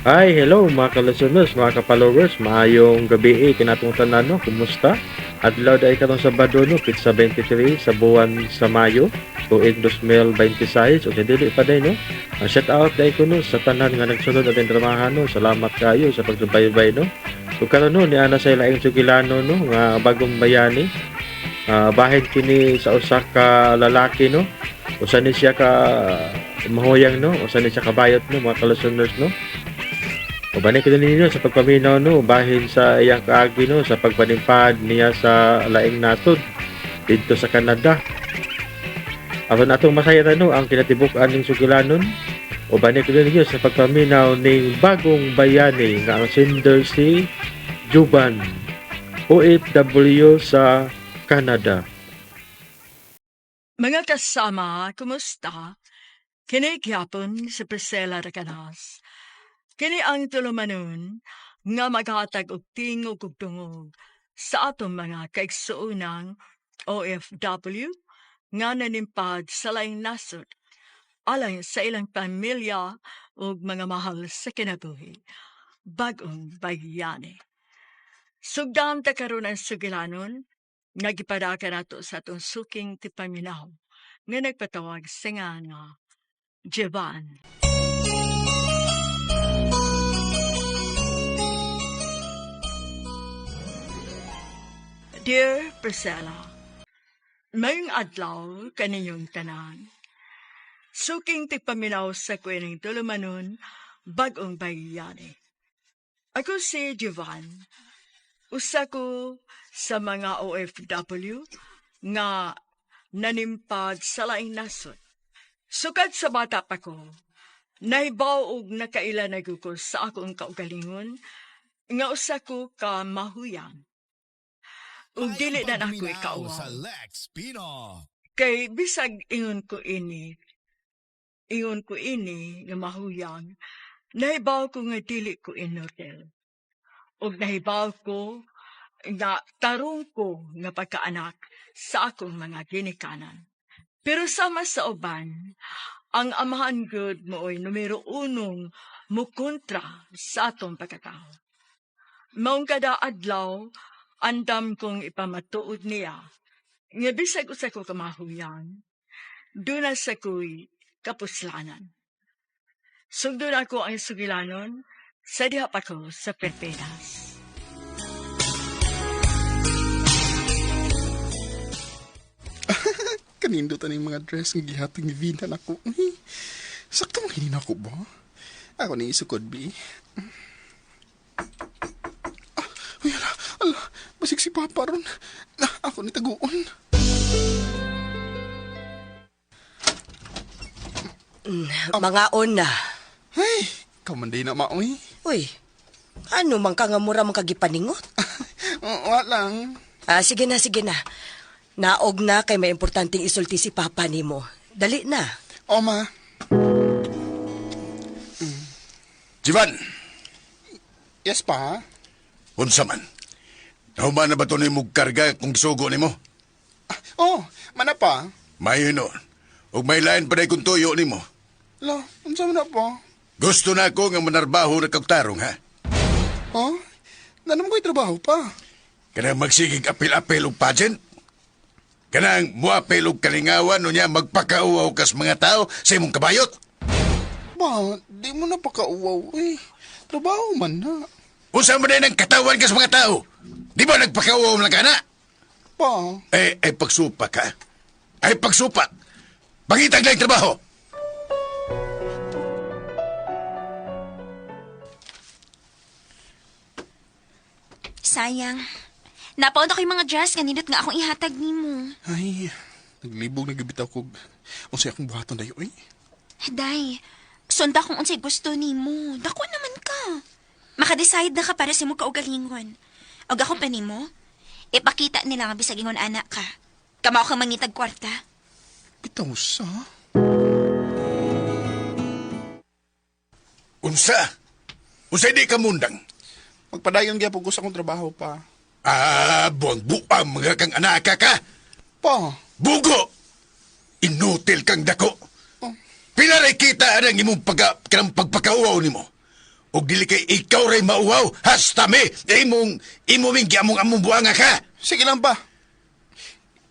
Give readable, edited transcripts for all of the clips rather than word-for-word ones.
Ay, hello mga ka-listeners, mga ka-followers, maayong gabi eh, kinatong tanan no, kumusta? Adlaw dahil karon Sabado no, pizza 23 sa buwan sa Mayo, tuig 2026, o dili pa day no. Ang shout out dahil ko no, sa tanan nga nagsunod ating dramahan no, salamat kayo sa pagsubaybay no. So karon no, ni ana sa ilaing sugilano no, nga bagong bayani. Bahin kini sa usa ka lalaki no. Usa ni siya ka mahuyang no, usa ni siya ka bayot no, mga ka-listeners no. Ubanin ko ninyo sa pagpaminaw no, bahin sa iyang kaagi no, sa pagpanimpad niya sa laing nasod didto sa Canada. Aron atong masaya no ang kinatibuk-an ning sugilanon, ubanin ko ninyo sa pagpaminaw ning bagong bayani nga ang sender si Juban, OFW sa Canada. Mga kasama, kumusta? Kini gyapon si Priscilla Recanas. Kini ang tulumanon nga maghatag og tingog ug tungog sa atong mga kaigsuonang OFW nga nanimpad sa laing nasod alang sa ilang pamilya ug mga mahal sa kinabuhi. Bagong bayani. Sugdan ta karon ang sugilanon nga gipadaka nato sa atong suking tipaminaw nga nagpatawag sa nga Jevan. Dear Priscilla, mayong adlaw kaniyong tanan. Suking tigpaminaw sa kwening tulumanon, bagong bayani. Ako si Jovan. Usa ko sa mga OFW nga nanimpad sa laing nasod. Sukad sa bata pa ko, nahibaw og nakaila na ko sa akong kaugalingon nga usa ko ka mahuyang. Ug dili na nako ikauwaw. Kay bisag ingon ko ini nga mahuyang, nahibaw ko nga dili ko inutil. Ug nahibaw ko nga tarong ko nga pagkaanak sa akong mga ginikanan. Pero sama sa uban, ang amahan gud mooy numero unong mukontra sa atong pagkatao. Maong kada adlaw, andam kong ipamatuod niya nga bisag usa ko kamahuyang, duna sa ko'y kapuslanan. Sugdon ako ang sugilanon sa diha pa ko sa Pilipinas. Kanindot ang mga dress nga gihatag ni Vina nako. Ay, sakto man kini nako ba? Ako ni isukod bi. Ah, ay, ala, ala, basig si Papa ron. Na, ako ni taguon. Mangaon na. Ay, ikaw man day na maoy. Uy, ano man ka nga mura man kagipaningot? Wa lang. Ah, sige na, sige na. Naog na kay may importanteng isulti si Papa nimo. Dali na. O, ma. Jivan, Yes, pa. unsa man? Nahuman na ba ito nimo karga kung gisugo nimo? Oh, mana pa. Mayo noon. Ug may lain pa kung tuyo nimo. La, unsa man na pa? Gusto na ako nga manarbaho na kagtarong, ha? Oh, nanam ko'y trabaho pa. Kanang magsigig apil-apil og pageant? Kanang muapil og kalingawan o niya magpakauaw kas mga tao sa imong kabayot? Ba, di mo na pakauwaw eh. Trabaho man na. Unsa man din ang katawan kas mga tao? Di ba nagpakauaw lang ka na? Pa, Eh, ay pagsupak ha? Ay pagsupak! Pangitag lang trabaho! Sayang. Napaon ako yung mga dress nga nindot nga akong ihatag nimo. Ay, naglibog na gibitaw ko. Unsay akong buhaton dayo eh. Day, sunda kung unsay gusto nimo. Dako naman ka. Makadecide na ka para sa imong kaugalingon. Og ako pa nimo, ipakita nila nga bisag ingon anak ka. Kamao kang mangitag kwarta. Bitaw sa. Unsa? Unsa di ka mundang? Magpadayon gyapon ko sa akong trabaho pa. Ah, buang-buang mga kang anaka ka! Pa, Bugo! Inutil kang dako. Oh. Pila ray kita ang imong pagka, kanang pagpakauaw nimo. Og dili kay ikaw ray mauwaw, hasta mi, imong, imo ming giamong among buanga ka. Sige lang ba?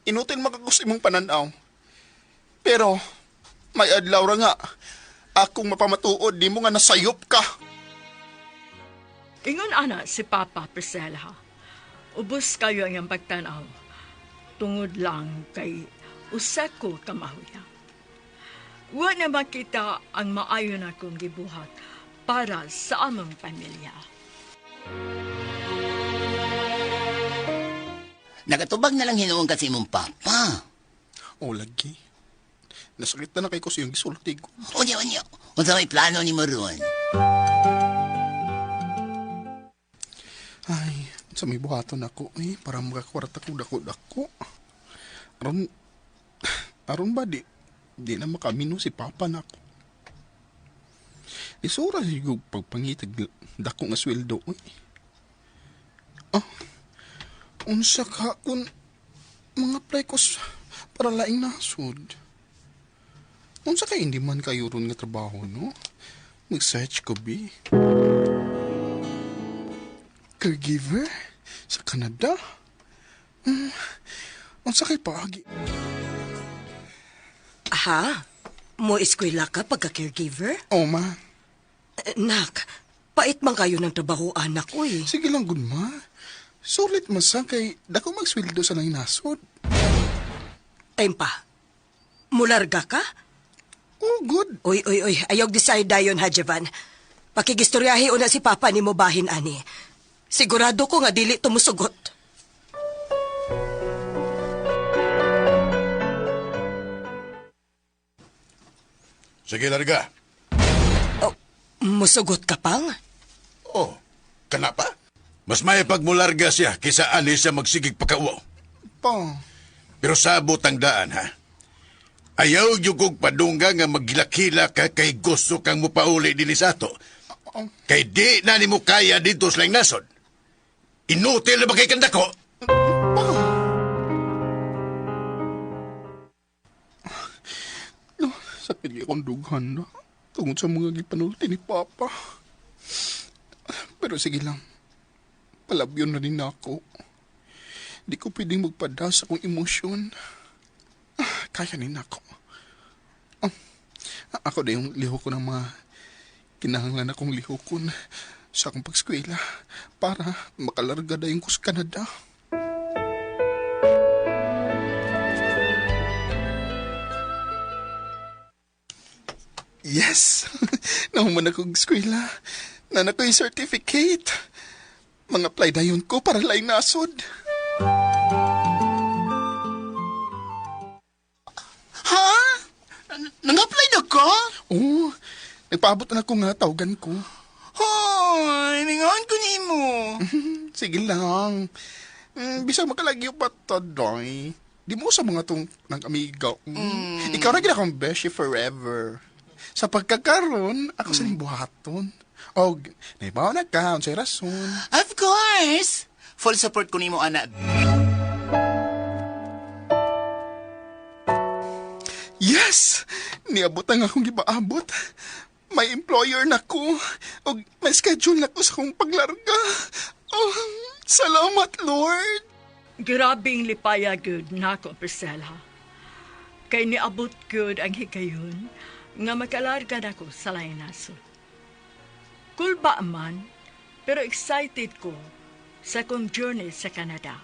Inutil makakos imong pananaw. Pero, may adlaw ra nga. Akong mapamatuod, di mo nga nasayop ka. Ingon ana si Papa Priscilla. Ubos kayo ang iyang pagtanaw. Tungod lang kay usa ko kamahuya. Wa na makita ang maayo na kong gibuhat para sa among pamilya. Nakatubag na lang hinuon ka sa imong papa. O, lagi. Nasakit na na kay ko sa iyong gisulti ko. Unya, unya. Unsa may plano ni mo ron? Ay, sa may buhaton ako eh, para makakwarta ko dako-dako. Aron, aron ba di, di na makamino si Papa na ako. Isura siguro pagpangitag dako nga sweldo eh. Ah, unsa ka kun mga apply ko para laing nasod. Unsa kay hindi man kayo ron nga trabaho, no? Mag-search ko, bi. Caregiver sa Canada? Unsa kay paagi? Ha? Mo eskwela ka pagka-caregiver? Oh, ma. Eh, Nak, pait man kayo ng trabaho, anak ko eh. Sige lang, gud ma. Sulit man sa kay dako magsweldo sa laing nasod. Time pa. Mularga ka? Oh, good. Uy, uy, uy, ayaw decide dayon ha, Jevan. Pakigistoryahi una si Papa ni mo bahin ani. Sigurado ko nga dili tumusugot. Sige, larga. Oh, musugot ka pang? Oh, kana pa? Mas may pagmularga siya kisa ani siya magsigig pakauwaw. Pa. Pero sabot ang daan, ha? Ayaw yung kong padungga nga maghilak-hilak ka kay gusto kang mupauli dinhi sa ato. Kay di na nimo kaya dito sa laing nasod. Inutil na ba kay kandako? No, sakit gyud akong dughan na. Tungod sa mga gipanulti ni Papa. Pero sige lang. Palabyon na din ako. Di ko pwedeng magpada sa akong emosyon. Ah, kaya ni nako. Ah, ako na yung lihok ko ng mga kinahanglan akong lihokon sa akong pagskwela para makalarga dayon ko sa Canada. Yes! Nahuman akong eskwela. Nana ko yung certificate. Mga apply dayon ko para laing nasod. Ha? Nang-apply na ka? Oo. Nagpaabot na ako nga tawagan ko. Hoy, ningon ko nimo. Sige lang. Bisag makalagyo pa to, doy. Di mo sa mga tong ng amiga. Ikaw na gid akong beshi forever. Sa pagkakaroon, ako sa ning buhaton. Og, naibaw na ka, unsay rason. Of course. Full support ko nimo, ana. Yes! Niabot ang akong gipaabot. May employer na ko. Og may schedule na ko sa akong paglarga. Oh, salamat, Lord. Grabing lipaya gud nako Priscilla. Kay niabot gud ang higayon nga makalarga nako sa laing nasod. Kulba man, pero excited ko sa akong journey sa Canada.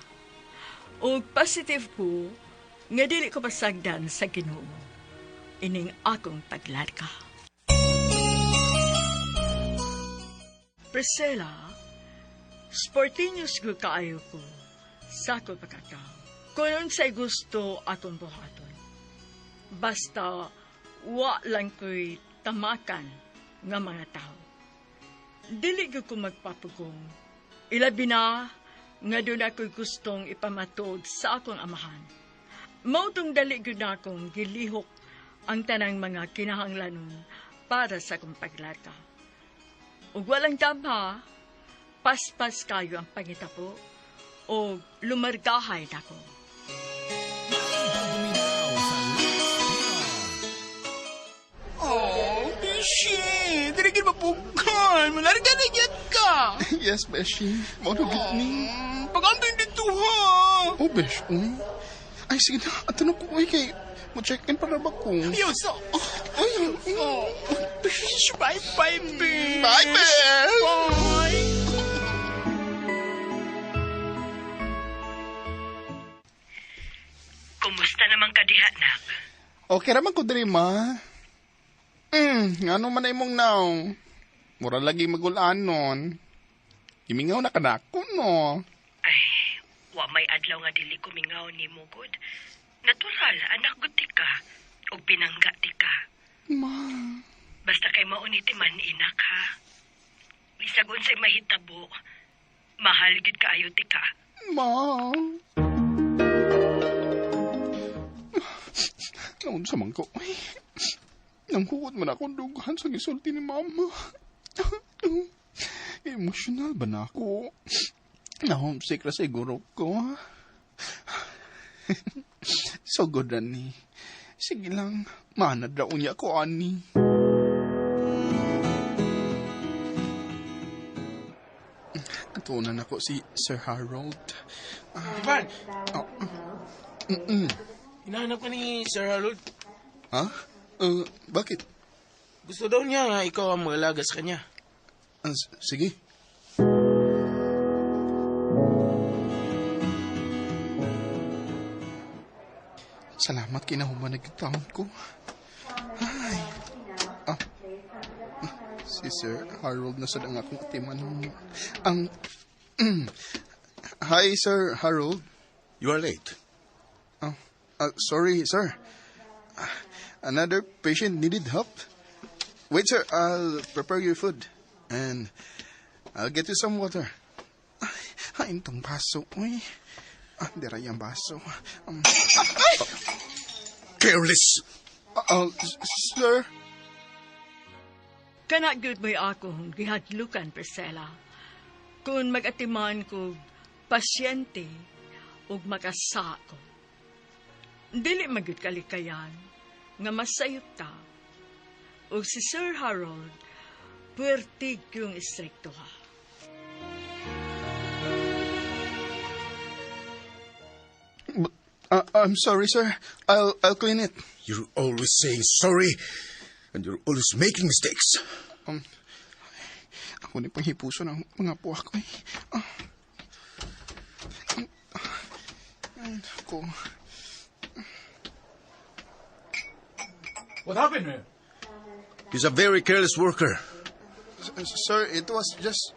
Og positive ko nga dili ko pasagdan sa Ginoo ining akong paglarga. Priscilla, sportinyos ko kaayo ko sa ako pagkatao. Kung unsay gusto akong buhaton. Basta wa lang ko'y tamakan nga mga tao. Dili gyud ko magpapugong. Ilabi na nga doon ako'y gustong ipamatuod sa akong amahan. Mao tong dali gyud na akong gilihok ang tanang mga kinahanglanon para sa akong paglarga. Ug walang tama, paspas kayo ang pangitapo o lumargahay nako. Oh, shit. Dili gid mapukan. Malarga na gyud ka. Yes, Beshi. Mao na gid ni. Pagandoy dito ha. Oh, Besh, uy. Ay, sige na. Ato na ko, uy, kay mo-check-in para ba ko? Yo, so. Ay, Oh. Bish, bye-bye, bish. Bye, Besh! Bye. Kumusta naman ka diha, nak? Okay raman ko diri, ma. Ngano man na imong naong. Mura lagi magulaan nun. Gimingaw na kanako, no? Ay, wa may adlaw nga dili kumingaw ni Mugod. Natural, anak gud ti ka. Ug pinangga ti ka. Ma. Basta kay mauniti man, inak ha. Bisag unsay mahitabo, mahal gid kaayo ti ka. Ma. Naunsa man ko. Ay, nanghuot man akong dughan sa gisulti ni Mama. Emotional ba na ako? Na-homesick ra siguro ko. So good ra ni. Sige lang, manad ra unya ko ani. Atunan ako si Sir Harold. Ivan! Oh. Hinahanap ka ni Sir Harold. Ha? Bakit? Gusto daw niya nga ikaw ang mag-alaga sa kanya. Sige. Salamat kinahuman nagtaon ko. Ay. Ah. Si Sir Harold na sad ang akong atiman. Ang... Hi, Sir Harold. You are late. Oh, sorry, sir. Another patient needed help. Wait, sir. I'll prepare your food. And I'll get you some water. Ay, itong baso. Uy. Ah, diray ang baso. Ay! Careless! Sir? Kana gyud mo'y akong gihadlukan, Priscilla. Kung mag-atiman ko pasyente ug makasako. Dili magyud kalikayan nga masayop ta. Ug si Sir Harold, puwerte yung istrikto ha. I'm sorry, sir. I'll clean it. You're always saying sorry and you're always making mistakes. Ako ni panghipuso ng mga puwak ko. Ah. Ay, ako. What happened here? He's a very careless worker. Sir, it was just,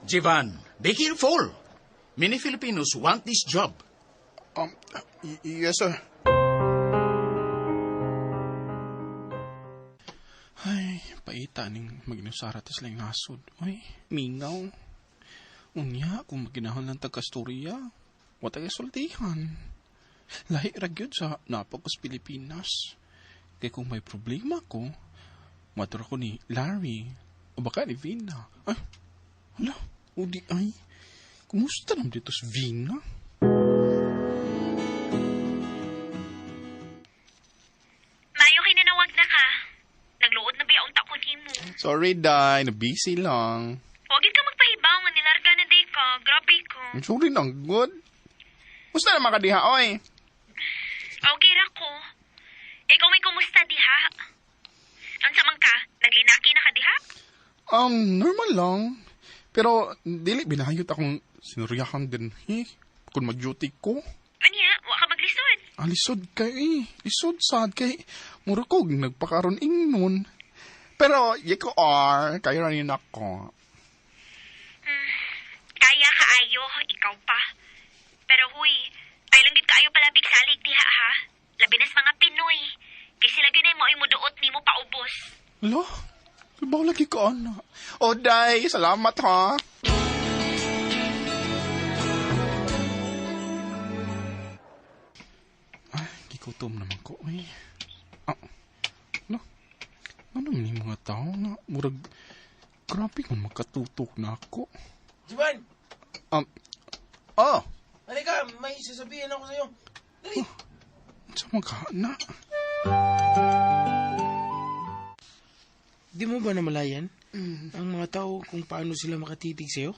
Jivan, be careful. Many Filipinos want this job. Yes, sir. Ay, paita ning maginusara tas lang nasod. Uy, mingaw. Unya, kung maginahon lang tagkastorya, watay sultihan. Lahi ra gyud sa napakos Pilipinas. Kay kung may problema ko, matur ko ni Larry o baka ni Vina. Ay, hala, udi ay. Kumusta naman dito si Vina? Mayo kay nanawag na ka. Nagluod na biya unta ko nimo. Sorry, Day. Na-busy lang. Huwag ka magpahibaw nga nilarga na day ka. Grabe ka. Sorry nang good. Musta naman ka diha, oy? Okay ra ko. Ikaw may kumusta diha? Unsa man ka? Naglinaki na ka diha? Normal lang. Pero, dili binayot akong sinuryahan din, eh. Kung mag-duty ko. Anya, wa ka maglisod. Ah, lisod kay, eh. Lisod sad kay. Mura ko, nagpakaroon ingnon. Pero, yeko are, kayo rin ako. Kaya kaayo, ikaw pa. Pero huy, ay lang gid kaayo palabig salig diha ha. Labi nas mga Pinoy. Kay sila gyud ay mo'y muduot nimo paubos. Lo, ibaw lagi ko, ana. O, day, salamat, ha. Ay, gigutom naman ko, uy. Ah, no. Ano ni mga tao nga, murag, grabe kung makatutok na ako. Jivan! Oh, Halika, may sasabihin ako sa'yo. Dali! sa mga na. Di mo ba namalayan ang mga tao kung paano sila makatitig sa'yo?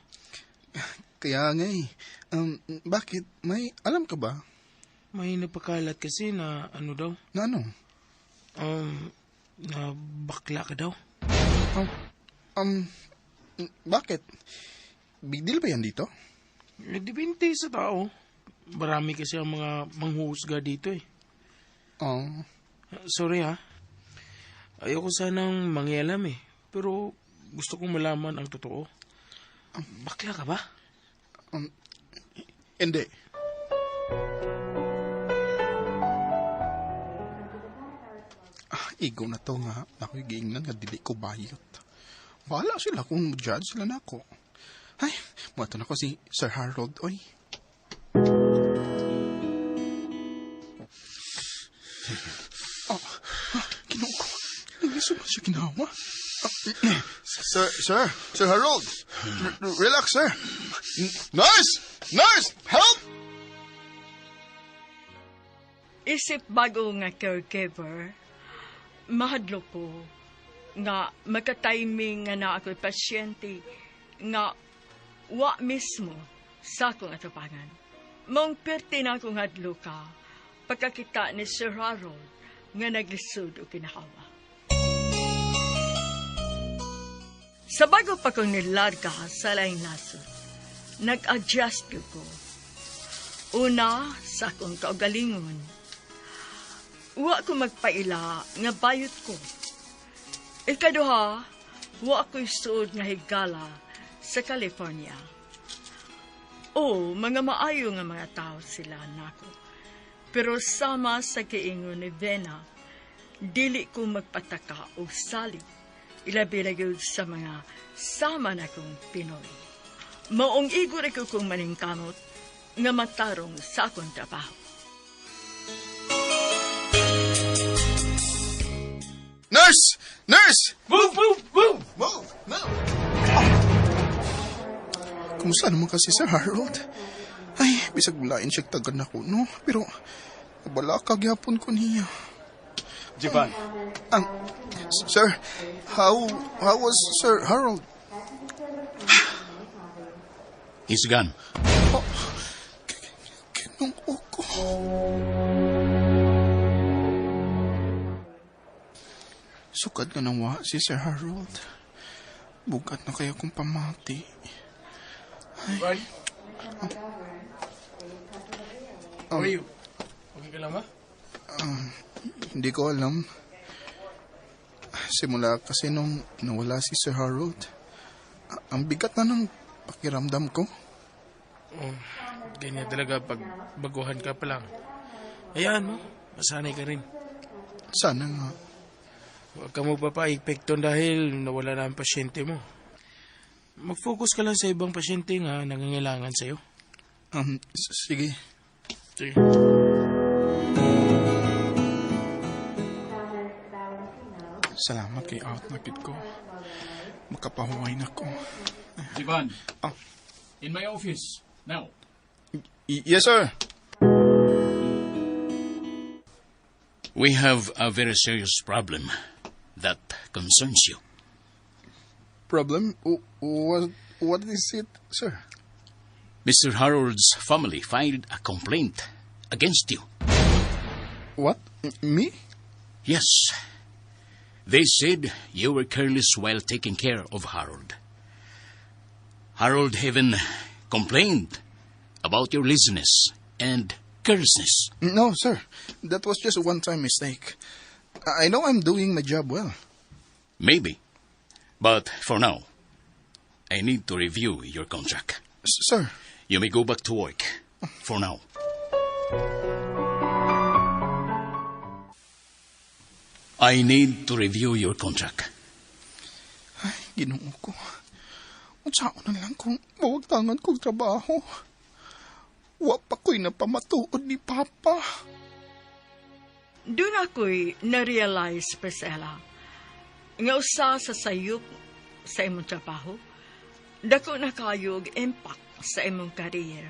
Kaya nga eh. Bakit? May alam ka ba? May napakalat kasi na ano daw? Na ano? Na bakla ka daw. Bakit? Big deal ba yan dito? Eh, depende sa tao. Marami kasi ang mga manghuhusga dito eh. Oh. Sorry ha. Ayoko sanang mangialam eh. Pero gusto kong malaman ang totoo. Bakla ka ba? Hindi. Igo na to nga. Ako'y giingnan nga dili ko bayot. Wala sila kung judge sila nako. Ay, muato na ko si Sir Harold, oy. Oh, Ginoo ko. Naglisod man siya ginawa. Sir Harold. Relax, sir. Nurse! Nurse! Help! Isip bago nga caregiver, mahadlok ko nga makatiming nga na ako'y pasyente nga wa mismo sa akong atubangan. Mong perti na akong hadlok ka pagkakita ni Sir Harold nga naglisod o kinahawa. Sa bago pa kong nilarga sa laing nasod, nag-adjust ko. Una, sa akong kaugalingon. Wa ko magpaila nga bayot ko. Ikaduha, wa ko'y suod nga higala sa California. O, mga maayo nga mga tao sila nako. Pero sama sa giingon ni Vena, dili ko magpataka og salig. Ilabi na gyud sa mga sama na kong Pinoy. Maong igor ko kong maningkamot nga matarong sa akong trabaho. Nurse! Nurse! Move, move, move! Move, move! Oh. Kumusta naman kasi Sir Harold? Ay, bisag lain siya tagan ako, no? Pero, wala kagyapon ko niya. Jivan. Sir, how was Sir Harold? He's gone. Oh, kinong ko. Sukad ka na wa si Sir Harold. Bugat na kaya kong pamati. Ay. How are you? Okay ka lang ba? Hindi ko alam. Simula kasi nung nawala si Sir Harold, ang bigat na ng pakiramdam ko. Oh, ganyan talaga pag baguhan ka pa lang. Ayan mo, masanay ka rin. Sana nga. Huwag ka magpapa-epekto dahil nawala na ang pasyente mo. Mag-focus ka lang sa ibang pasyente nga nangangailangan sa'yo. Sige. Sige. Salamat kay out na kid ko. Makapahuway na ko. Jivan. Oh. In my office, now. Yes, sir. We have a very serious problem that concerns you. Problem? What is it, sir? Mr. Harold's family filed a complaint against you. What? Me? Yes. They said you were careless while taking care of Harold. Harold even complained about your laziness and carelessness. No, sir. That was just a one-time mistake. I know I'm doing my job well. Maybe. But for now, I need to review your contract. Sir. You may go back to work. For now. I need to review your contract. Ay, Ginoo ko. Unsaon na lang kung mawagtangan kong trabaho. Wa pa ko'y napamatuod ni Papa. Doon ako'y na-realize, Priscilla, nga usa sa sayop sa imong trabaho, dako na kayo og impact sa imong career.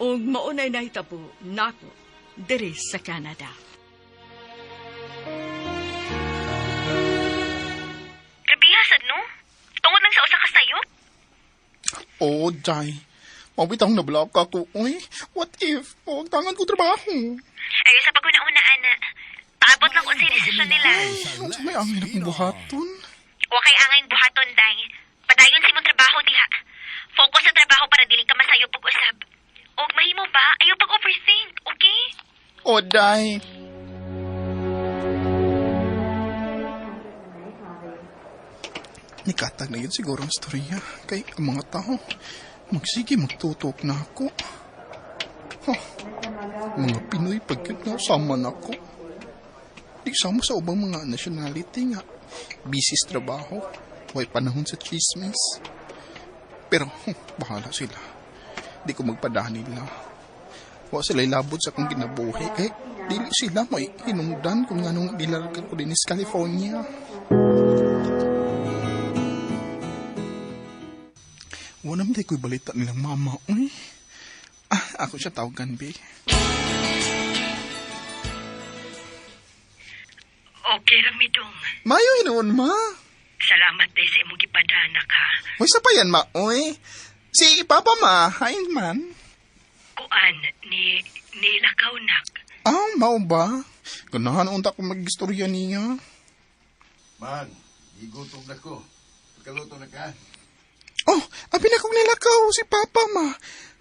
Ug maunay nahitabo nako diri sa Canada. no? Tungod lang sa usa ka sayop. Oh, Jai. Mabitang na-block ako. Uy, what if? Huwag tangan ko trabaho. Ayaw sa paguna-una, ana. Paabot lang unsay desisyon nila. Ay, may angin akong buhaton. Wa kay angin buhaton, day. Padayon sa imong trabaho diha. Focus sa trabaho para dili ka masayop og usab. Og mahimo ba? Ayaw pag-overthink, okay? Oh, Day. Nikatag na yun siguro ang storya. Kay ang mga tao, magsige magtutok na ako. Huh. Mga Pinoy pag yun nga, sama na ako. Di sama sa ubang mga nationality nga. Busy sa trabaho, way panahon sa chismis. Pero, bahala sila. Di ko magpadahan nila. Wa sila ilabot sa akong kinabuhi. Eh, dili sila may hinungdan kung anong nilarga ko din sa California. Wala naman tayo ko'y balita nilang mama. Uy. Ah, ako siya tawagan, be. Okay, Ramidong. Mayo hinuon, ma. Salamat day sa imong gipadanak, ha. Uy, sa pa yan, ma. Uy. Si Papa, ma. Hain man. Kuan, ni nilakaw, nak. Ah, mao ba? Ganahan unta ko mag-istorya niya. Man, igutom na ko. Pagkaluto na ka. Oh, abi na kong nilakaw si Papa, ma.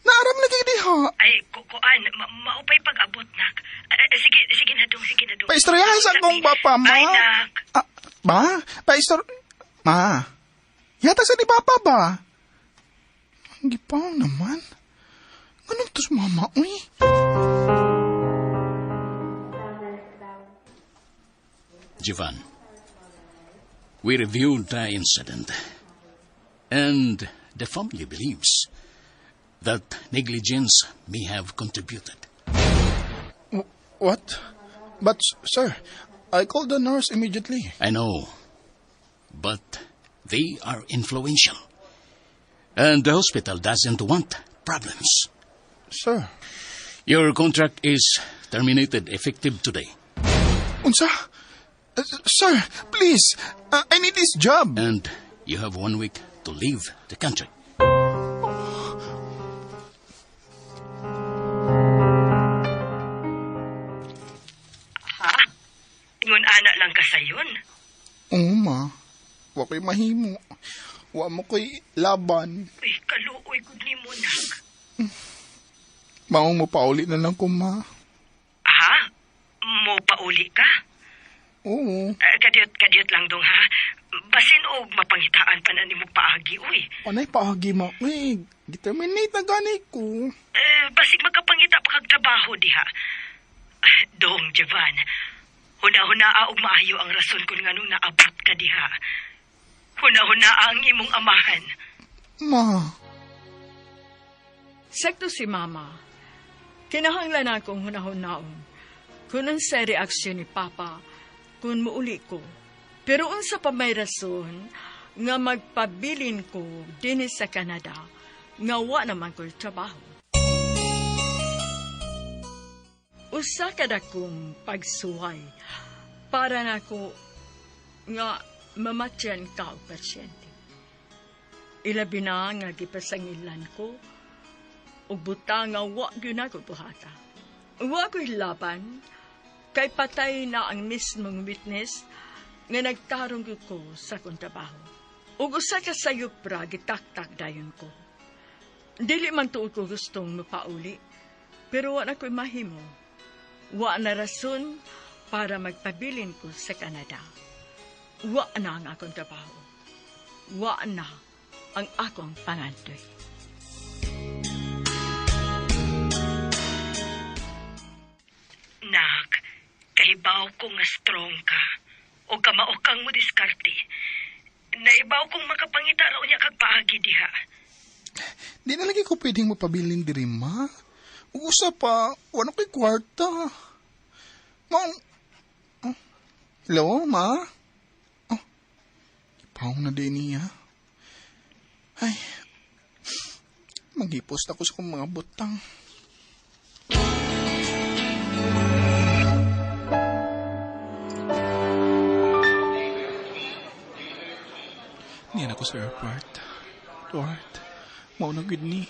Naaram lagi diha. Ay, kuan, maupay pag-abot, nak. Sige, sige na dong, sige na dong. Paistoryahan sa akong papa, ma. Bye, nak. Ah, ba? Paistor... Ma? Yata sa ni Papa ba? Ang gipaw naman. Anong tos mama, uy? Jivan, we reviewed the incident, and the family believes that negligence may have contributed. What? But, sir, I called the nurse immediately. I know, but they are influential, and the hospital doesn't want problems. Sir? Your contract is terminated effective today. Unsa? Sir, please, I need this job. And you have 1 week to leave the country. Ha? Ingon ana lang ka sayon? Oo, ma. Wa ko'y mahimo. Wa mo ko'y laban. Uy, kaluoy gud nimo, nak. Maong mo pauli na lang ko, ma. Ha? Mo pauli ka? Oo. Kadiyot lang dong, ha? Basin og mapangitaan pa na nimo paagi, uy. Anay paagi, ma? Uy, determinate na gani ko. Basig magkapangita pa kag trabaho diha. Dong, Jevan, huna-hunaa og maayo ang rason kung nganong naabot ka diha. Huna-hunaa ang imong amahan. Ma. Sakto si Mama. Kinahanglan akong hunahun-naon. Kung unsay reaksyon ni Papa, kung muuli ko. Pero unsa pa may rason nga magpabilin ko dinhi sa Canada, nga wa naman ko'y trabaho. Usa ka dakong pagsuway para nako nga mamatyan ka og pasyente. Ilabi na nga gipasangilan ko ug buta nga wa gyud nako buhata. Wa ko'y laban kay patay na ang mismong witness nga nagtarong gyud ko sa akong trabaho. Ug usa ka sayop ra gitaktak dayon ko. Dili man tuod ko gustong mapauli, pero wa na ko'y mahimo. Wa na rason para magpabilin ko sa Canada. Wa na ang akong trabaho. Wa na ang akong pangandoy. Nak, kahibaw ko nga strong ka. O kamao kang mo diskarte. Naibaw kong makapangita raw niya kag paagi diha. Di na lagi ko pwedeng mapabilin diri, ma. Usa pa, wala ko'y kwarta. Ma, oh, hello, ma? Oh, ipaw na din niya. Ay, mag-ipost ako sa kong mga butang. ko sa airport. Lord, mao na gid ni.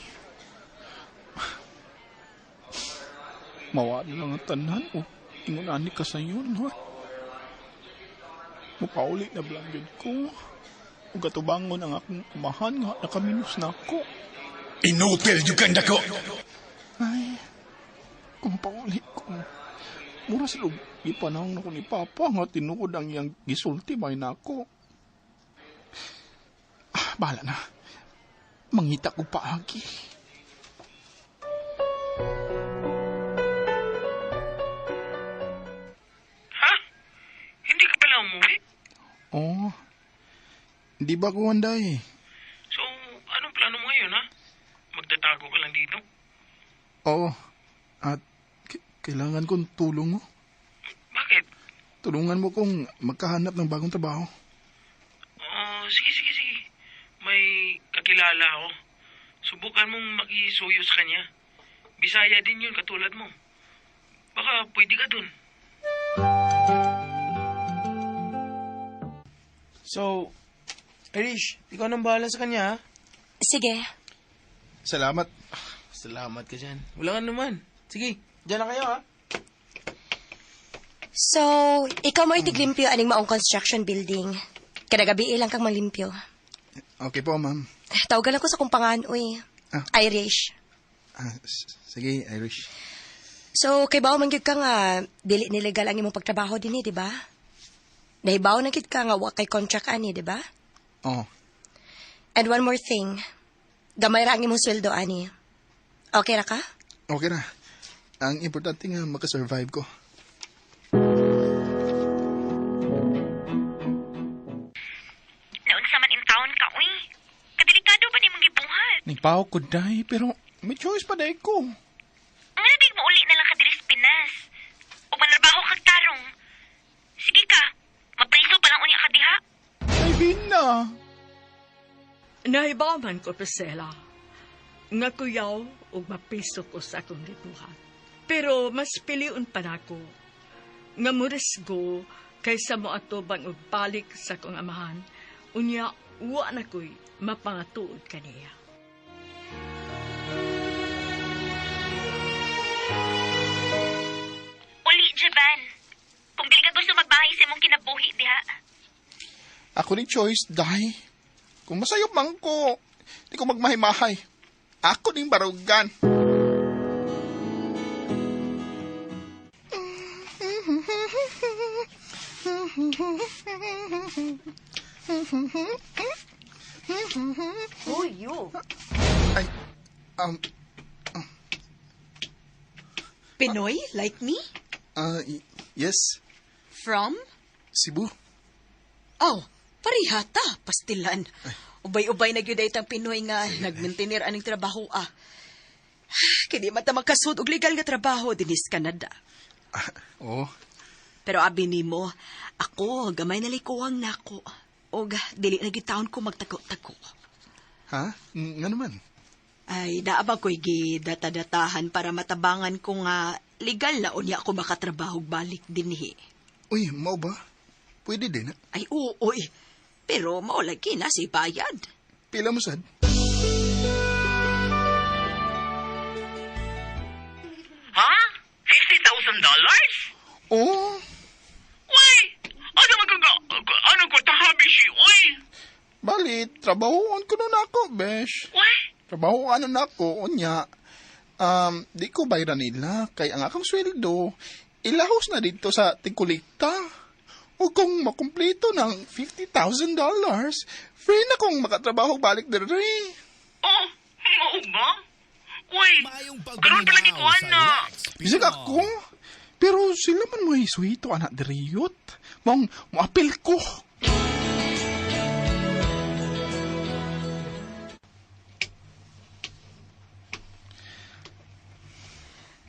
Mawa na lang ang tanan o ingon ani ka sa iyo, Lord. Mupauli na blang gyud ko. Ug katubangon ang akong amahan nga nakaminus na ako. Inutil yung kang dako. Ay, kung pauli ko, mura sila ipanahon ako ni Papa nga tinuod ang iyang gisulti may nako. Ah, bahala na. Mangita ko paagi. Ha? Hindi ka pala umuwi? Oo. Hindi ba ko handay? So, anong plano mo ngayon, ha? Magtatago ka lang dito? Oo. At kailangan kong tulong mo. Bakit? Tulungan mo kong magkahanap ng bagong trabaho. Oh, sige. May kakilala ako. Subukan mong makisuyo sa kanya. Bisaya din yun, katulad mo. Baka pwede ka dun. So, Irish, ikaw nang bahala sa kanya, ha? Sige. Salamat. Salamat ka dyan. Wala ka naman. Sige, dyan na kayo, ha? So, ikaw mo itiglimpyo aning maong construction building. Kada gabi lang kang manglimpyo. Okay po, ma'am. Tawagan ako sa kumpangan, uy. Ah. Irish. Ah, sige, Irish. So, kay bawo man gyud ka nga dili nilegal ang imong pagtrabaho dinhi, di ba? Nahibaw na gyud ka nga wa kay contract ani, di ba? Oo. And one more thing. Gamay ra ang imong sweldo ani. Okay ra ka? Okay ra. Ang importante nga makasurvive ko. Naunsa man in town ka, uy. Kadelikado ba nimong gibuhat? Nagpaw ko, day, pero may choice pa day ko. Nga na mauli na lang ka diri sa Pinas. Ug manrabaho kag tarong. Sige ka, mapriso pa lang unya ka diha. Ay, Bina. Nahibaw man ko, Priscilla, nga kuyaw ug mapiso ko sa akong gibuhat. Pero mas piliun pa nako nga morisgo kaysa moatubang og balik sa akong amahan. Unya, wa na ko'y mapangatuod kaniya. Uli, Javan. Kung dili ka gusto magbahay sa imong kinabuhi diha. Ako ni choice, day. Kung masayop man ko, di ko magmahimahay. Ako ning barugan. Uy, yo. Ay, Pinoy, like me? Yes, From? Cebu. Oh, parihata, pastilan. Ubay-ubay na gyud ang Pinoy nga nagmintinir aning trabaho ah. Kini man ta makasud og legal nga trabaho dinhi sa Canada. Oo. Pero abi nimo, ako gamay na likuwang nako. Og dili na gyud taon ko magtago-tago. Ha? Nga naman. Ay, naa ba ko'y gidata-datahan para matabangan ko nga legal na unya ako makatrabaho balik dinhi. Uy, mao ba? Pwede din, ha? Ay, oo, oy. Pero mao lagi na si bayad. Pila mo sad? Ha? $50,000? Oo. Uy! Ano magaga... Ano ko tahabi si... Uy! Bali, trabahoan ko nun ako, besh. Uy! Trabahoan nun ako, unya. Di ko bayran nila, kay ang akong sweldo, ilahos na dito sa tigkulikta. O kung makumplito ng $50,000, free na kong makatrabaho balik diri. Oh, mao ba? Uy, karon pa lagi ko ana. Bisag ako. Pero sila man mo isuhito, anak diriyot. Mong moapil ko.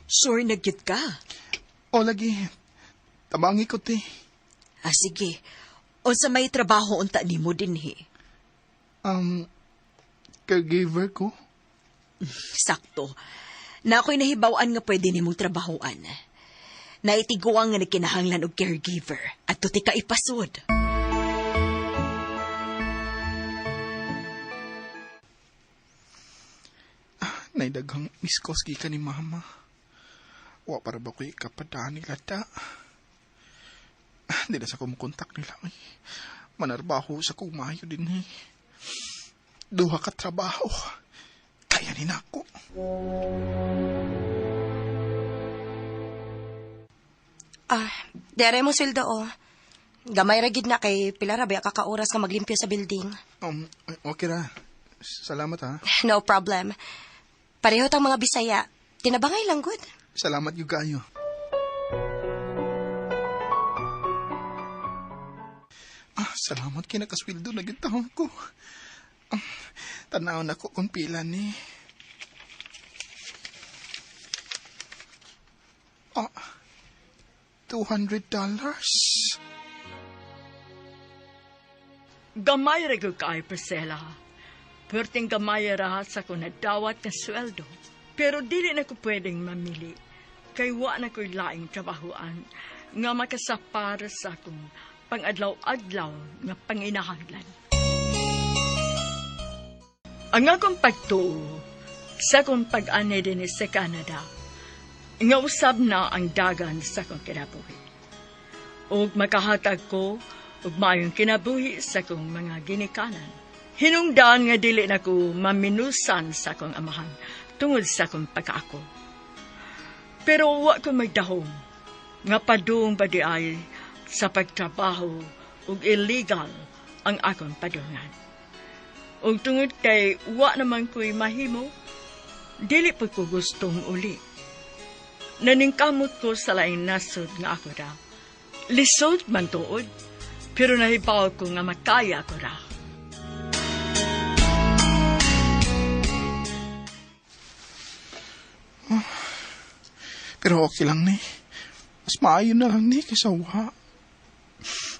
Sure na gyud ka. O lagi, tabangi ko te. Ah, sige. Unsa may trabaho unta nimo dinhi? Caregiver ko. Sakto. Na ako'y nahibaw-an nga pwede nimong trabahoan. Naitiguang nga nagkinahanglan og caregiver at tuti ka ipasod. Naidaghang miss calls gikan ni mama. Wa para ba ko'y kapadaan nila ta? Di na sa kumukontak nila. Ay. Manarbaho sa kong mayo din eh. Duha ka trabaho. Kaya ni nako. Ah, dere mo sweldo oh. Gamay ra gid na kay pila ra ba ka oras nga maglimpyo sa building. Okay ra. Salamat ha. No problem. Pareho tang mga Bisaya. Tinabangay lang gud. Salamat gyud kaayo. Ah, salamat kay nakasweldo na gyud taon ko. Tanaw na ko kung pila ni. Ah, $200. Gamay ra gyud kaayo, Priscilla. Perting gamay ra sa kung nadawat nga sweldo. Pero dili na ko pwedeng mamili. Kay wa na ko'y laing trabahoan nga makasapar sa akong pangadlaw-adlaw nga panginahanglan. Ang akong pagtuo sa akong pag-ani dinhi sa Canada, nga usab na ang dagan sa akong kinabuhi. Ug makahatag ko ug maayong kinabuhi sa akong mga ginikanan. Hinungdan nga dili na ko maminusan sa akong amahan tungod sa akong pagkaako. Pero wa ko magdahom nga padung ba di ay sa pagtrabaho ug illegal ang akong padungan. Ug tungod kay wa naman ko'y mahimo, dili pa ko gustong uli. Naningkamot ko sa laing nasod nga ako ra. Lisod man tuod, pero nahibaw ko nga makaya ko ra. Oh, pero okay lang ni. Mas maayo na lang ni kaysa wa.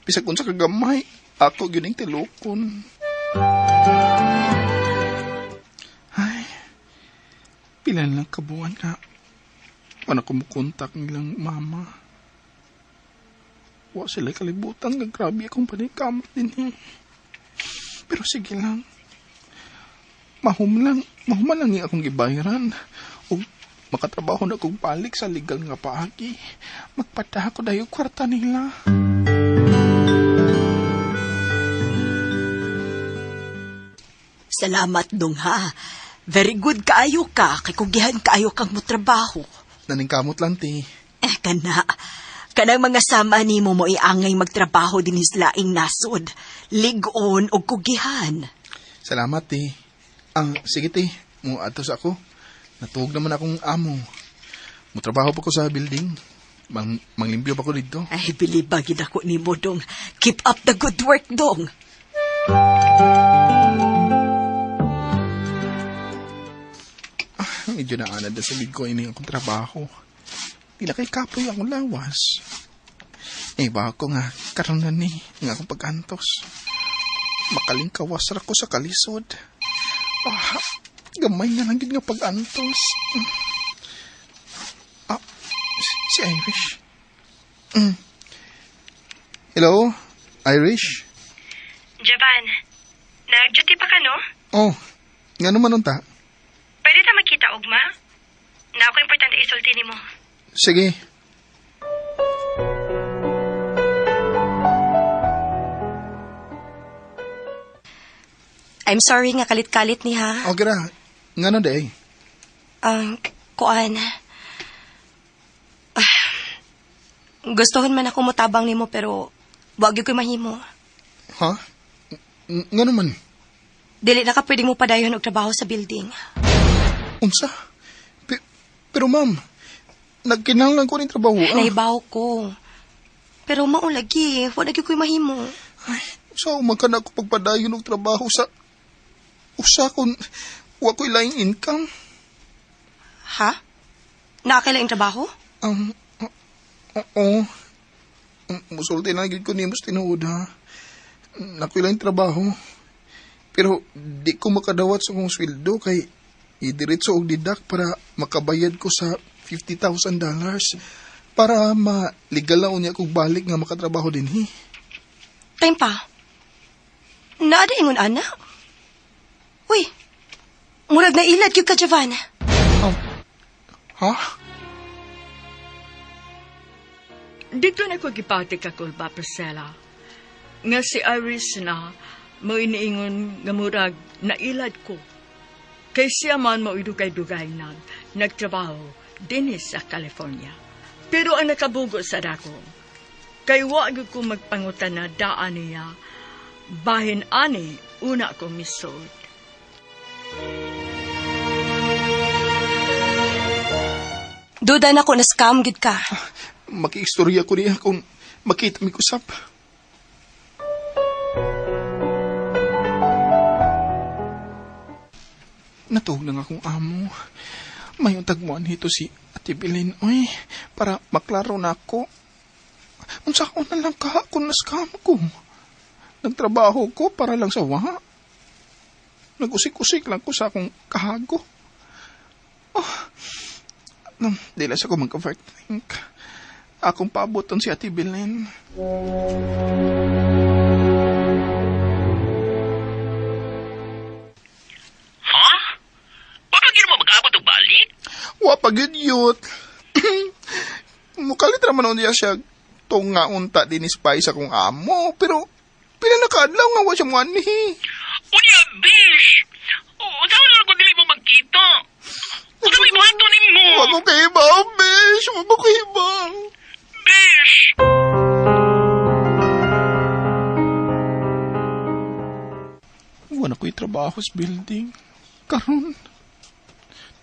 Bisag unsa ka gamay, ako gyud ning tilukon. Ay, pila na lang kabuan nga wala ko mukontak nilang mama. Wa sila kalibutan nga grabe akong paningkamot din eh. Pero sige lang. Mahuman lang ni akong gibayaran. O makatrabaho na akong balik sa legal nga paagi. Magpadaha ko dayo kwarta nila. Salamat dong ha. Very good kaayo ka. Kay kugihan kaayo kang motrabaho. Naningkamot lang, ti. Eh, kana. Kanang mga sama nimo mo iangay magtrabaho din laing nasod. Ligon o kugihan. Salamat, ti. Sige, ti. Muadto sa ako. Natuog naman akong amo. Mutrabaho pa ko sa building. Manglimpyo pa ko dito. Ay, bilibagin ako nimo, dong. Keep up the good work, dong. Medyo naanad na sa gid ko ini akong trabaho. Di na kay kapoy akong lawas. Eh, baka ko nga karon na ni nga akong pag-antos. Makalingkawas ra ko sa kalisod. Ah, gamay na lang gid nga pag-antos. Ah, si Irish. Hello, Irish? Javan, nag-duty pa ka, no? Oh, nga naman unta? Pwede ta magkita, ugma? Na ako importante isulti nimo. Sige. I'm sorry nga kalit-kalit ni ha. Okay ra. Nga no day? Kuan. Gustuhon man ako motabang nimo pero wag gyud ko'y mahimo. Ha? Nga naman? Dili na ka pwedeng mo padayon og trabaho sa building. Unsa? Pero ma'am, nagkinahanglan ko rin trabaho. Ah. Nahibaw ko. Pero mao lagi, wala gyud ko'y mahimo. Ay, sa man ka na ako pagpadayon og trabaho sa usa kon wa ko'y laing income. Ha? Naa kay laing trabaho? Oo. Musulti na gyud ko nimo sa tinuod ha. Nakoy laing trabaho. Pero di ko makadawat sa akong sweldo kay idiretso og deduct para makabayad ko sa $50,000 para malegal na unya kog balik nga makatrabaho dinhi. Time pa. Naa ingon ana. Uy, murag na ilad gyud ka, Javan. Ha? Dito na ko gipati ka kulba, Priscilla. Nga si Iris na mo iniingon nga murag nailad ko. Kay siya man mo idugay-dugay na nagtrabaho dinhi sa California. Pero ang nakabugo sa dako, kay wa gyud ko magpangutan na daan niya, bahin ani una ko misod. Duda na ko na scam gid ka. Makiistorya ko niya kung makita mi kusap. Natuog na nga akong amo. Mayong tagmuan hito si Ate Bilin, oy, para maklaro na ako. Unsa ko na lang ka kung na-scam ko. Nagtrabaho ko para lang sa wa. Nag-usik-usik lang ko sa akong kahago. Oh, di lang sa ko magka-think. Akong paaboton si Ate Belen. Ha? Baka gino mo mag-abot og balik? Wa pa gyud yut. Mukalit ra man niya siya tong nga unta din spy sa akong amo, pero pila na kaadlaw nga wa siya moanhi. Unya, bish! Unsa man lang kung dili mo magkita? Unsa may buhaton nimo? Wa ko kahibaw, bish. Wa ko kahibaw. Bish! Wala ko'y trabaho sa building. Karon,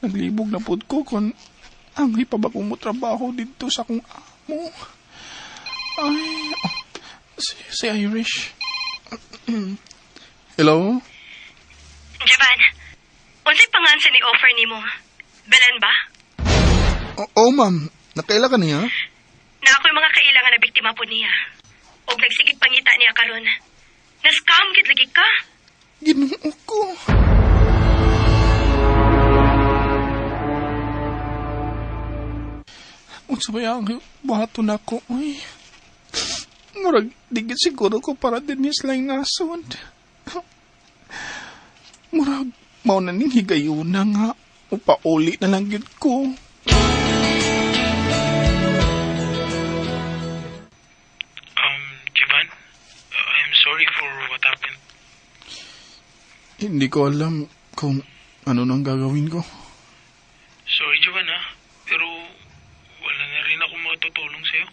naglibog na pod ko kung angay pa ba kong mo trabaho dito sa akong amo. Ay, oh, si Irish. Hello? Javan, unsay pangan sa ni offer nimo? Belen ba? Oo, oh, ma'am. Nakaila ka niya? Na ako'y mga kailangan na biktima po niya. Og nagsigig pangita niya karon. Na-scam gid lagi ka. Ginoo ko. Unsa ba yang buhaton nako, oy. Murag, digit siguro ko para din lang nasod. Murag, mao na ning higayuna nga. Upauli na lang gyud ko. Jivan, I'm sorry for what happened. Hindi ko alam kung ano nang gagawin ko. Sorry, Jivan, ha? Pero wala na rin ako matutulong sa'yo.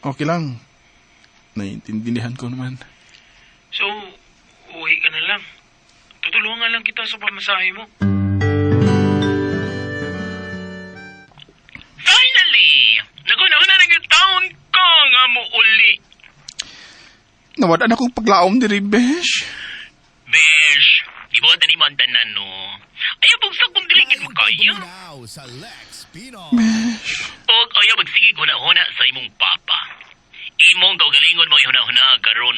Okay lang. Naiintindihan ko naman. So, uwi ka na lang. Tutulungan lang kita sa pamasahe mo. Finally! Naguna-una na yung taon ko nga mo uli. Nawadan akong paglaom diri, Besh. Besh, ibuhat na ni mo ang tanan, no? Ayaw bugsak kung dilingin mo kaya. Besh. Og ayaw magsigig huna-huna sa imong papa. Imong kaugalingon mo huna-huna karon.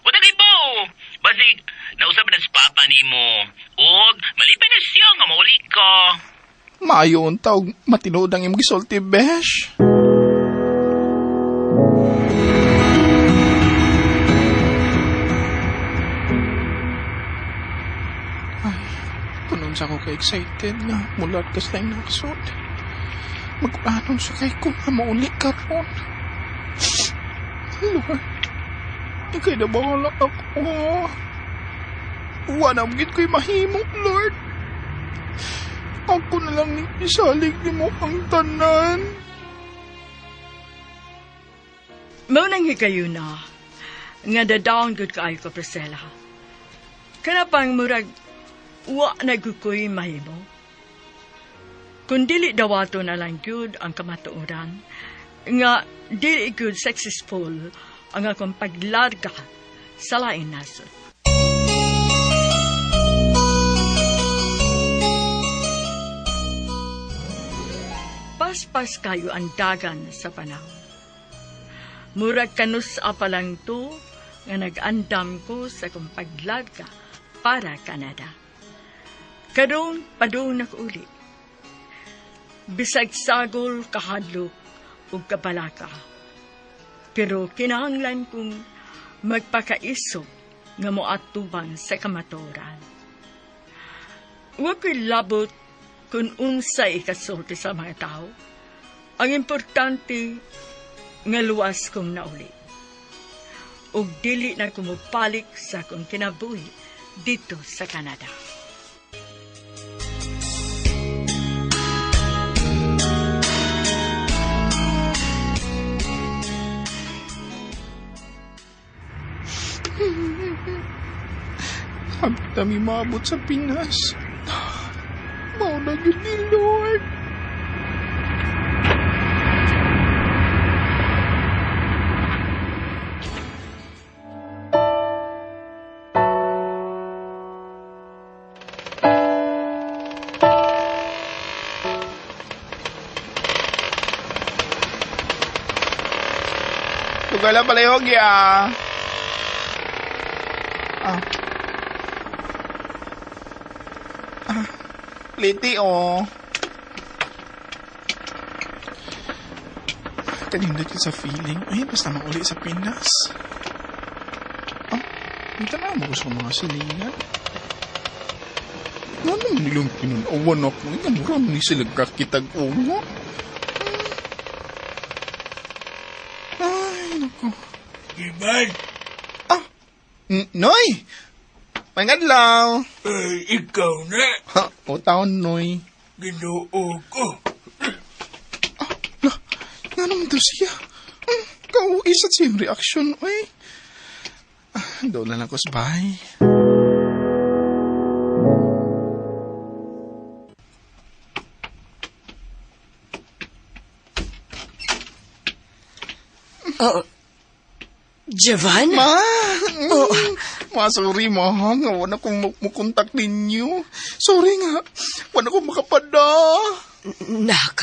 Wala kay bao. Basig, nausap na sa papa nimo. Og malipay na siya nga mauli ka. Maayo unta og matinuod ang imong gisulti, Besh. Ay, kunon sa ako ka-excited nga mulat kas lang nasod. Magplanon sa kay ko nga mauli karon. Lord, ikay na bahala ako. Wala gid ko'y mahimo, Lord. Ako na lang ning isalig nimo ang tanan. Mao nang higayuna, nga da-down gud kaayo ko, Priscilla. Kana pang murag, wa na gud ko'y mahimo. Kung dili dawato na lang gyud ang kamatuoran, nga dili gyud successful ang akong paglarga sa lain nasod. Paspas kayo ang dagan sa panahon. Murag kanus pa lang to nga nag-andam ko sa akong paglarga para Canada. Karon padung na ko uli. Bisag sagol kahadlok ug kabalaka. Pero kinahanglan kong magpakaisog nga moatubang sa kamatuoran. Wa ko'y labot kung unsay ikasulti sa mga tao. Ang importante nga luwas kong nauli. Ug dili na ko mobalik sa akong kinabuhi dito sa Canada. Hapit kami maabot sa Pinas. Mao na gyud ni Lord. Tugala palayog ya. Ah. Ah. Liti, oh. Kanindot yun sa feeling. Ay, basta mauli sa Pinas. Ah, hindi na mo sa mga silingan. Nga naman nilang pinunawan ako. Nga mura man ni sila kakitag ungo. Ay, naku. Iban! Ah, Noy! May adlaw. Ay, ikaw na. Ha, o taon, Noy. Ginoo ko. Ah, la, nga naman to siya. Kauisat siyang reaksyon, oy. Ah, doon na lang ko sa bahay. Oh, Jevan? Ma! Oh. Ma, sorry ma. Nga, wala akong mukontak ninyo. Sorry nga. Wala akong makapada. Nak.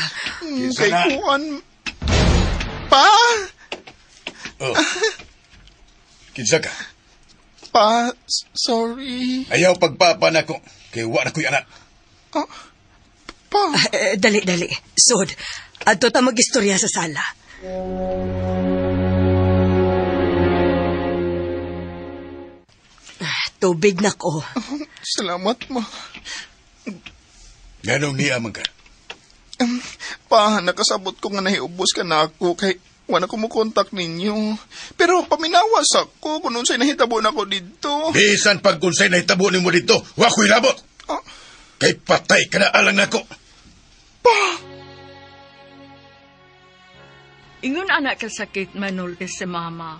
Kay kuan. Pa! Oh. Kinsa ka? Pa, sorry. Ayaw pagpapa na ko. Kay wa na ko'y anak. Ah, pa. Dali, dali. Sod, adto ta mag-istorya sa sala. Tubig na ko. Salamat, ma. Ganong niya man ka? Pa, nakasabot ko nga nahiubos ka na ako kay wala ko mo kontak ninyo. Pero paminawas ako kung unsay nahitabo na ko dito. Bisan pag unsay nahitabo nimo dito, wa ko'y labot. Ah. Kay patay ka na alang nako. Pa! Ingon anak kasakit manulti si mama.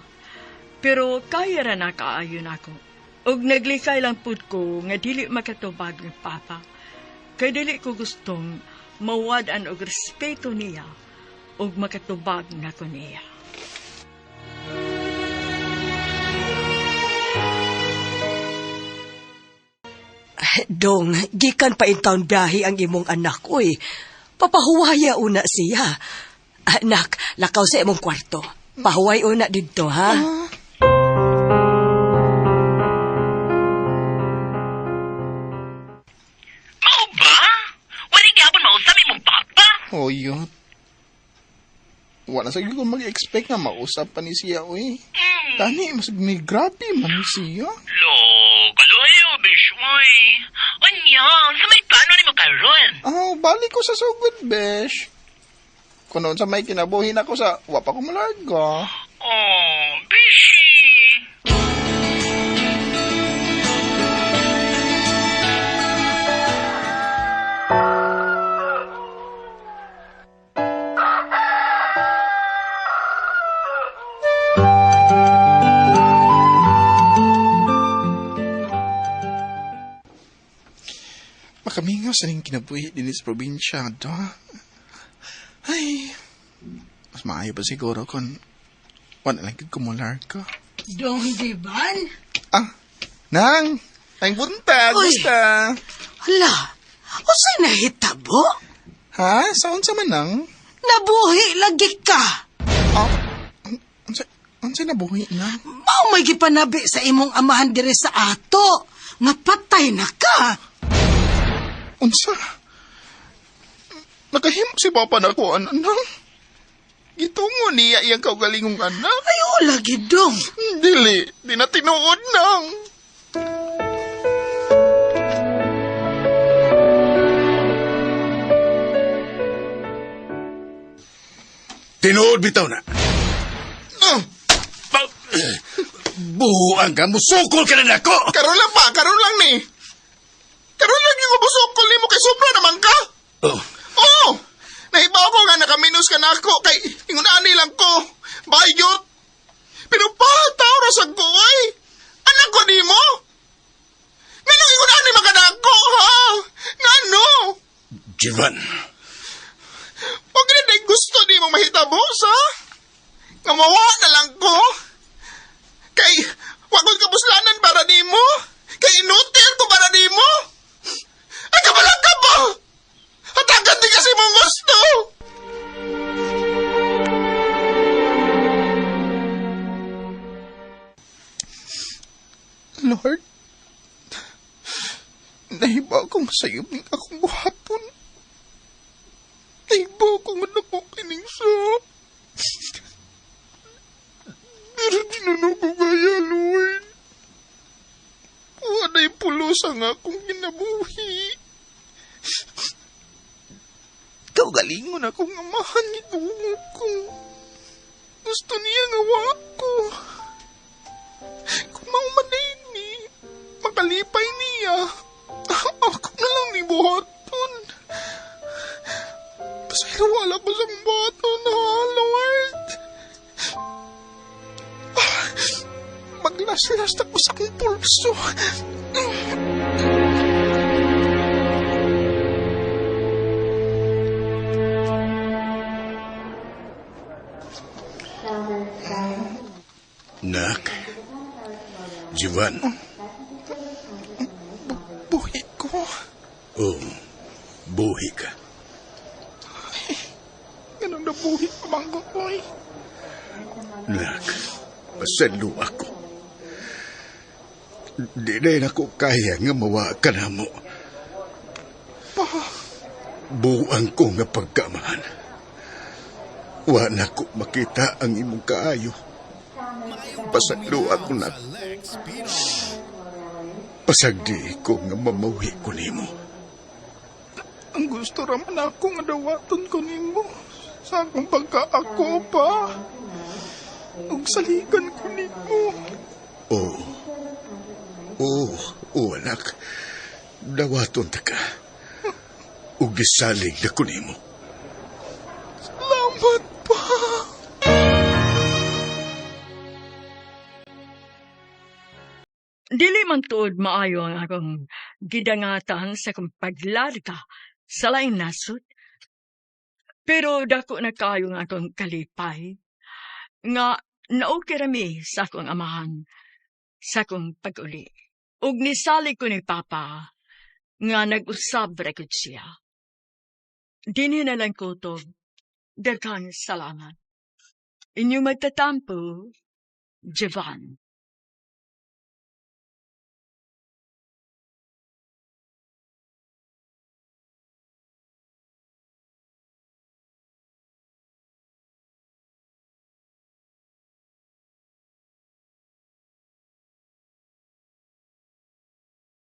Pero kaya ra na kaayon ako. Og naglikay lang pud ko nga dili makatubag ni Papa. Kay dili ko gustong mawad-an og respeto niya og makatubag nako niya. Dong, gikan pa in town biyahe ang imong anak, uy. Papahuwaya una siya. Anak, lakaw sa imong kwarto. Pahuway una didto, ha? Mao ba? Wala gihapon mausap imong papa? Oh, yun. Wala sa ko mag-expect nga mausap pa ni siya, uy. Tani, mas may grabe man siya. Lo, kaluyo, bish, uy. Unya, sa may plano nimo karon? Oh, balik ko sa sugod, besh. Kung noon sa may kinabuhin ako sa wapa ko malarga. Oh, bishi. Makamingaw sa ning kinabuhi din sa probinsya, do. Ay, mas maayo pa siguro kung wala lang kung kumularga. Dong Jiban? Ah, Nang, ang buntag, Uy. gusta. Hala, usay nahitabo? Ha? Saan sa manang? Nabuhi lagi ka. Ah, unsay nabuhi na? Mao may gipanabi sa imong amahan diri sa ato. Nga patay na ka. Unsa? Nakahimo si Papa na ko, anak. Gitungo niya iyang kaugalingong anak. Ay, wala gidong. Dili, di na tinuod nang. Tinuod bitaw na. Buang ka, musukol ka na nako. Karon lang pa, karon lang ni. Karon lang yung musukol nimo kay sobra naman ka. Oh. Oo. Nahibaw ko nga nakaminos ka na ako kay ingon ani lang ko. Bayot. Pero pa, tao ra sa ko ay. Anak ko nimo. Nganong ingon ani makanako ha? Ngano? Jivan. Huwag na gusto di mo mahitabo sa. Nga mawa na lang ko. Kay, wag ko kapuslanan para nimo. Kay inutil ko para nimo. Ay, kabalang ka ba? Hatagan di kasi mong gusto. Lord, nahiba akong sayop ng akong buhaton. Nahiba akong anak ko kining sa. Pero di na ko kaya, Lord. Wala'y pulos ang akong kinabuhi. Kaugalingon akong amahan ni ko. Gusto niya nga wa ko. Kung maumanay ni, makalipay niya. Ako na lang ni buhaton. Basta wala ko sa buhaton, ha, Lord. Maglas-las na ko sa akong pulso. Nak. Jivan. Buhi ko. Oh, buhi ka. Ganun na buhi pa man ko, oy. Nak, pasalo ako. Di na ako kaya nga mawa ka na mo. Pa. Buang ko nga pagkamahan. Wa na ko makita ang imong kaayo. Pasaglo ako na. Pasagdi ko nga mamawi ko nimo. Ang gusto raman ako nga dawaton ko nimo sa akong pagkaako pa. Ug saligan ko nimo. Oo. Oo, oo, anak. Dawaton ta ka. Ug gisalig na ko nimo. Salamat pa. Dili man tuod maayo ang akong gidangatan sa akong paglarga sa laing nasod. Pero dako na kaayo ang akong kalipay nga naokay rami sa akong amahan sa akong pag-uli. Ug nisalig ko ni Papa nga nag-usab ra gud siya. Dinhi na lang kutob. Daghang salamat. Inyong magtatampo, Jevan.